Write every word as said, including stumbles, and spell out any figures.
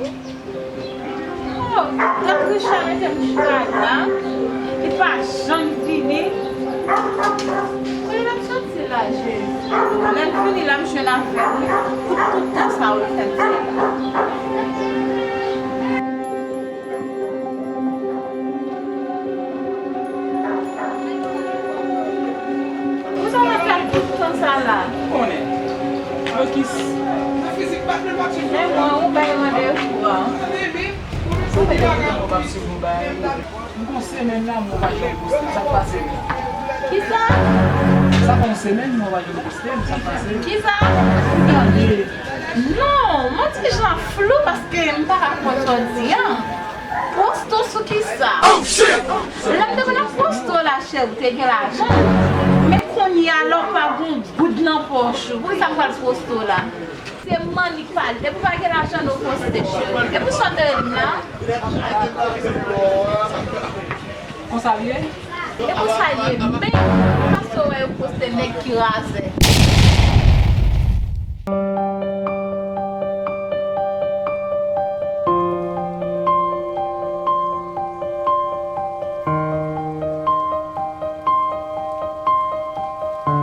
Oh, gad Richard mete m chita la. Li pa janm vini. Kote l ap soti la, Jezi? Lè l vini la, m jwenn avè l, wi. Pou tout tan sa w fè m fè la. Pou sa w ap fè tout tan sa la? Konnen. Lokis. Men mwen, ou bay randevou a. Sa fè yon semèn mwen pa jwenn poste, sa k pase? Kisa? Sa fè yon semèn mwen pa jwenn poste, sa k pase? Kisa? Tande. Non, mwen ti jan flou paske m pa ka konprann sa w di an. Poste w sou kisa? Lè m te konn ap poste w la, cheri, ou te gen lajan. Men kounye a la, ou pa gen yon goud nan pòch ou. Poukisa m pral poste w la? Se mannik pale. Depi w pa gen lajan, nou poste, cheri. Depi w sot de la. Konsa l ye? E konsa l ye. Men, paske w wè yo poste nèg ki razè.